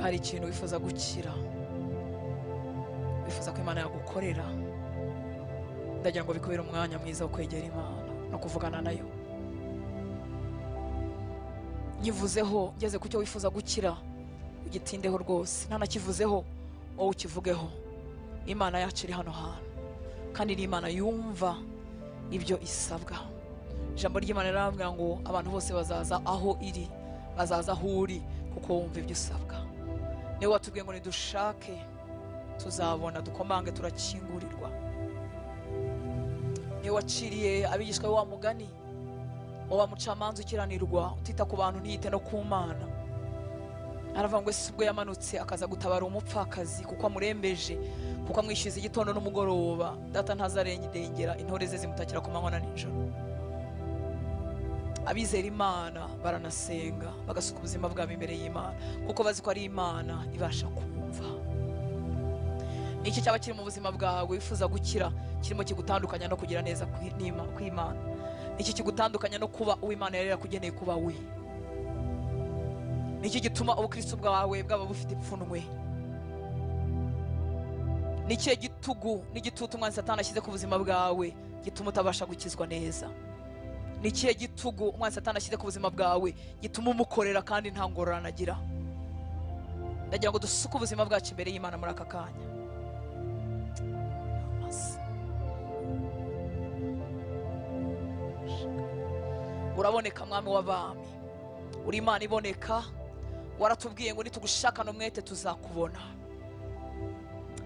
Hari ikintu wifuza gukira, wifuza ko Imana yagukorera, ndagira ngo bikubere umwanya mwiza wo kwegera Imana no kuvugana nayo. Nyivuzeho ngeze ku cyo wifuza gukira, ugitindeho rwose, ntanakivuzeho wowe ukivugeho. Imana yacu iri hano hantu, kandi ni Imana yumva ibyo isabwa. Ijambo ry'Imana rirambwira ngo abantu bose bazaza aho iri, bazaza aho uri, kuko wumva ibyo usabwa. Niwe watubwiye ngo nidushake tuzabona, dukomange turakingurirwa. Niwe waciriye abigishwa wa mugani wa mucamanza ukiranirwa, utita ku bantu ntiyite no ku Mana. Aravuga ngo ese ubwo yamanutse akaza gutabara umupfakazi kuko amurembeje, kuko amwishyuza igitondo n'umugoroba, data ntazarengera intore ze zimutakira ku manywa na nijoro. Abizera Imana baranasenga, bagasuka ubuzima bwabo imbere y'Imana, kuko bazi ko ari Imana ibasha kumva. Iki cyaba kiri mu buzima bwawe wifuza gukira, kirimo kigutandukanya no kugira neza kw'Imana. Iki kigutandukanya no kuba uw'Imana yari yarakugeneye kuba we. Niki gituma ubukristo bwawe bwaba bufite ipfunwe. Niki gitugu n'igitutu umwanzi Satani ashyize ku buzima bwawe gituma utabasha gukizwa neza. Niki gitugu umwanzi Satani ashyize ku buzima bwawe gituma umukorera kandi nta ngororano agira. Ndagira ngo dusuke ubuzima bwacu imbere y'Imana muri aka kanya. Uraboneka Mwami w'abami, uri Imana iboneka. Waratubwiye ngo nitugushaka n'umwete tuzakubona.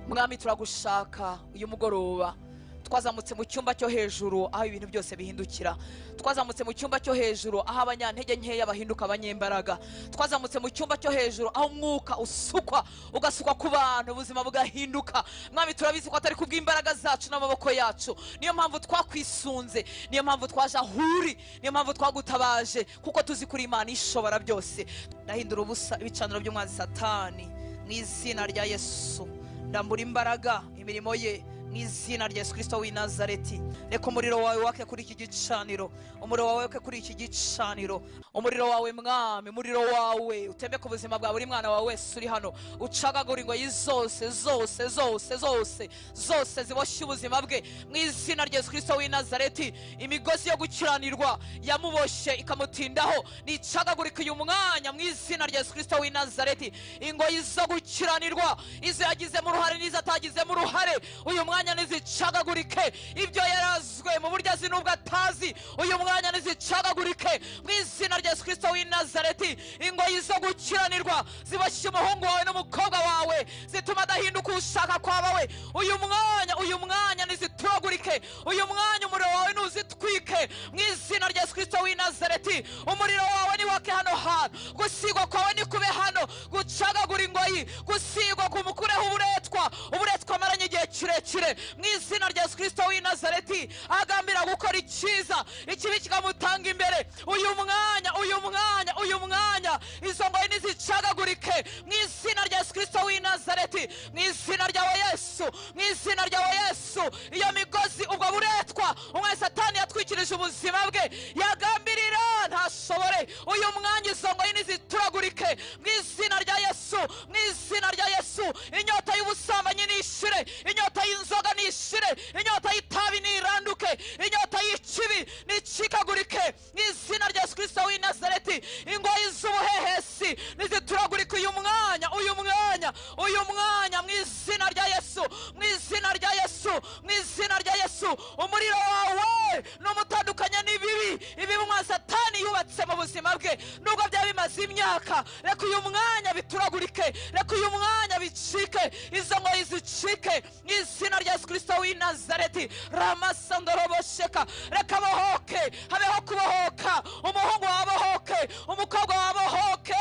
Mwami turagushaka uyu mugoroba. Twazamutse mu cyumba cyo hejuru aho ibintu byose bihindukira. Twazamutse mu cyumba cyo hejuru aho abanyantege nkeya bahinduka abanyembaraga. Twazamutse mu cyumba cyo hejuru aho umwuka usukwa ugasukwa ku bantu, ubuzima bugahinduka. Mwami turabizi ko atari kubw'imbaraga zacu n'amaboko yacu, niyo mpamvu twakwisunze, niyo mpamvu twaje ahuri, niyo mpamvu twagutabaje, kuko tuzi kuri Imana ishobora byose. Ndahindura ubusa ibicaniro by'umwanzi Satani mu izina rya Yesu. Ndambura imbaraga imirimo ye mu izina rya Yesu Kristo w'i Nazareti. Reka umuriro wawe wake kuri iki gicaniro, umuriro wawe wake kuri iki gicaniro, umuriro wawe Mwami, umuriro wawe utembe ku buzima bwa buri mwana wawe wese uri hano, ucagagura ingoyi zose zose zose zose zose ziboshye ubuzima bwe mu izina rya Yesu Kristo w'i Nazareti. Imigozi yo gukiranirwa yamuboshye ikamutindaho nicagagurika uyu mwanya mu izina rya Yesu Kristo w'i Nazareti. Ingoyi zo gukiranirwa, izo yagizemo uruhare n'izo atagizemo uruhare, uyu mwanya nizicagagurike. Ibyo yarazwe mu buryo azi n'ubwo atazi, uyu mwanya nizicagagurike mu izina rya Yesu Kristo w'i Nazareti. Ingoyi zo gukiranirwa ziboshye umuhungu wawe n'umukobwa wawe, zituma adahinduka ushaka kwabawe, uyu mwanya, uyu mwanya nizituragurike. Uyu mwanya umuriro wawe nuzitwike mu izina rya Yesu Kristo w'i Nazareti. Umuriro wawe niwake hano hantu, gusigwa kwawe nikube hano, gucagagura ingoyi, gusigwa kumukureho uburetwa, uburetwa amaranye igihe kirekire mu izina rya Yesu Kristo w'i Nazareti. Agambira gukora icyiza, ikibi kikamutanga imbere, uyu mwanya, uyu mwanya, uyu mwanya izo ngoyi nizicagagurike mu izina rya Yesu Kristo w'i Nazareti. Mu izina ryawe Yesu, mu izina ryawe Yesu, iyo migozi, ubwo buretwa umwe Satani yatwikirije ubuzima bwe yagambirira ntashobore, uyu mwanya izo ngoyi nizituragurike mu izina rya Yesu, mu izina rya Yesu. Inyota y'ubusambanyi nishire, inyota y'inzoga nishire, inyota y'itabi niranduke, inyota y'ikibi nicikagurike mu izina rya Yesu Kristo w'i Nazareti. Ingoyi z'ubuhehesi nizituragurike uyu mwanya, uyu mwanya, uyu mwanya mu izina rya Yesu, mu izina rya Yesu, mu izina rya Yesu. Umuriro wawe numutandukanya n'ibibi, ibibi umwanzi Satani yubatse mu buzima bwe nubwo byaba bimaze imyaka, reka uyu mwanya bituragurike, reka uyu mwanya bicike, izo ngoyi zicike mu izina rya Yesu Kristo w'i Nazareti. Ramasandorobosheka, reka bohoke, habeho kubohoka, umuhungu wabohoke, umukobwa wabohoke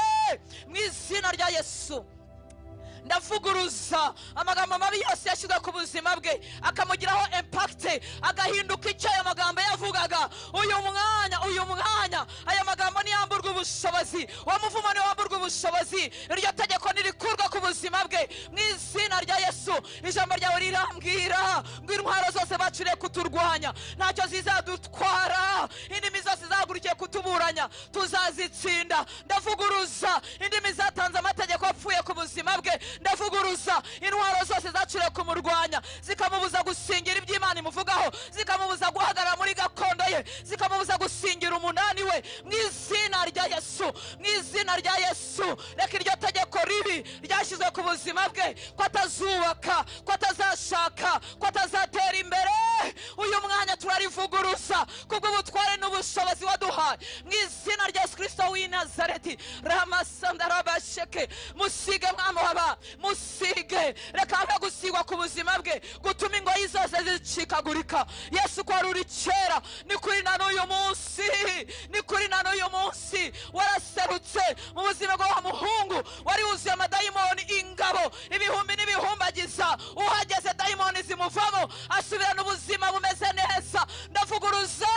mu izina rya Yesu. Ndavuguruza amagambo mabi yose yashyizwe ku buzima bwe akamugiraho impact, agahinduka icyo ayo magambo yavugaga. Uyu mwanya, uyu mwanya aya magambo niyamburwa ubushobozi, uwo muvumo niwamburwa ubushobozi, iryo tegeko nirikurwa ku buzima bwe mu izina rya Yesu. Ijambo ryawe rirambwira ngo intwaro zose bacuriye kuturwanya ntacyo zizadutwara, indimi zose zahagurukiye kutuburanya tuzazitsinda. Ndavuguruza indimi zatanze amategeko apfuye ku buzima bwe. Ndavuguruza intwaro zose zacuriwe kumurwanya, zikamubuza gusingira iby'Imana imuvugaho, zikamubuza guhagarara muri gakondo ye, zikamubuza gusingira umunani we. Mu izina rya Yesu, mu izina rya Yesu, reka iryo tegeko ribi ryashyizwe ku buzima bwe, ko atazubaka, ko atazashaka, ko atazatera imbere, uyu mwanya turarivuguruza kubw'ubutware n'ubushobozi waduhaye mu izina rya Yesu Kristo w'i Nazareti. Ramasandarabasheke, musige mwami waba, musige, reka habe gusigwa ku buzima bwe gutuma ingoyi zose zicikagurika. Yesu, ko wari uri kera ni kuri na n'uyu munsi, ni kuri na n'uyu munsi. Waraserutse mu buzima bwa muhungu wari wuzuye amadayimoni, ingabo ibihumbi n'ibihumbagiza, uhageze dayimoni zimuvamo, asubirana ubuzima bumeze neza. Ndavuguruza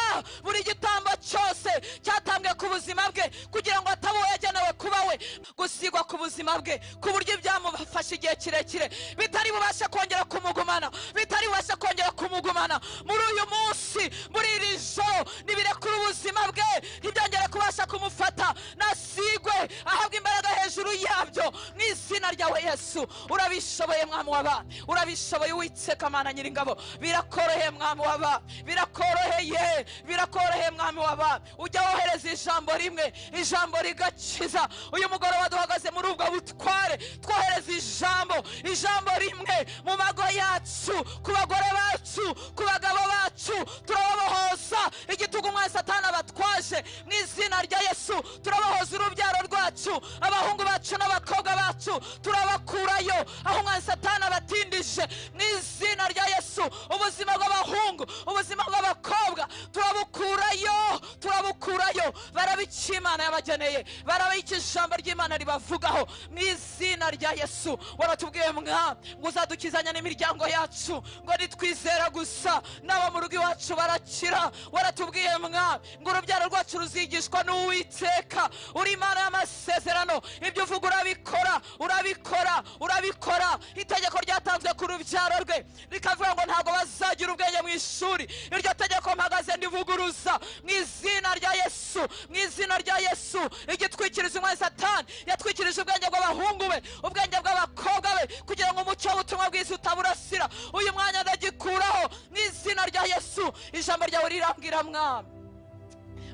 buri gitambo cyose cyatambwe ku buzima bwe kugira ngo ataba uwo yagenewe kuba we, gusigwa ku buzima bwe ku buryo ibyamufashe igihe kirekire bitari bubashe kongera kumugumana, bitari bubashe kongera kumugumana. Muri uyu munsi, muri iri joro, nibirekure ubuzima bwe, ntibyongere kubasha kumufata, nasigwe ahabwe imbaraga hejuru yabyo mu izina ryawe Yesu. Urabishoboye mwami w'abami, urabishoboye Uwiteka Mana Nyiringabo, birakoroheye mwami w'abami, birakoroheye, birakoroheye mwami w'abami. Ujya wohereza ijambo rimwe, ijambo rigakiza. Uyu mugoroba duhagaze muri ubwo butware, twohereza ijambo, ijambo rimwe mu mago yacu, ku bagore bacu, ku bagabo bacu. Turababohoza igitugu umwanzi Satani abatwaje mu izina rya Yesu. Turabohoza urubyaro rwacu, abahungu bacu n'abakobwa bacu, turabakurayo aho umwanzi Satani abatindije mu izina rya Yesu. Ubuzima bw'abahungu, ubuzima bw'abakobwa, turabukurayo, turabukurayo. Barabica Imana yabageneye, barabica ijambo ry'Imana ribavugaho mu izina rya Yesu. Waratubwiye mwa ngo uzadukizanya n'imiryango yacu, ngo nitwizera gusa n'abo mu rugo iwacu barakira. Waratubwiye mwa ngo urubyaro rwacu ruzigishwa n'Uwiteka. Uri Imana y'amasezerano, ibyo uvuga urabikora, urabikora, urabikora. Itegeko ryatanzwe ku rubyaro rwe rikavuga ngo ntabwo bazagira ubwenge mu ishuri, iryo tegeko mpagaze ndivuguruza mu izina rya Yesu, mu izina rya Yesu. Igitwikiriza umwanzi Satani yatwikirije ubwenge bw'abahungu be, ubwenge bw'abakobwa be, kugira ngo umucyo w'ubutumwa bwiza utaburasira. Uyu mwanya ndagikuraho mu izina rya Yesu. Ijambo ryawe rirambwira mwami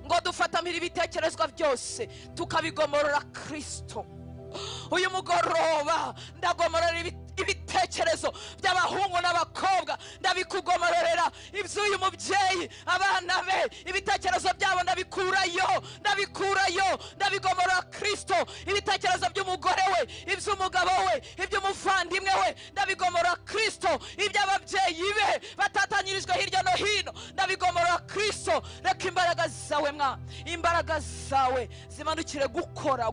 ngo dufatamira ibitekerezwa byose tukabigomorora Kristo. Uyu mugoroba ndagomorora ibitekerezo by'abahungu n'abakobwa, ndabikugomororera. Iby'uyu mubyeyi, abana be, ibitekerezo byabo ndabikurayo, ndabikurayo, ndabigomorora Kristo. Ibitekerezo by'umugore we, iby'umugabo we, iby'umuvandimwe we, ndabigomorora Kristo. Iby'ababyeyi be batatanyirijwe hirya no hino, ndabigomorora Kristo. Reka imbaraga zawe mwa, imbaraga zawe zimanukire gukora.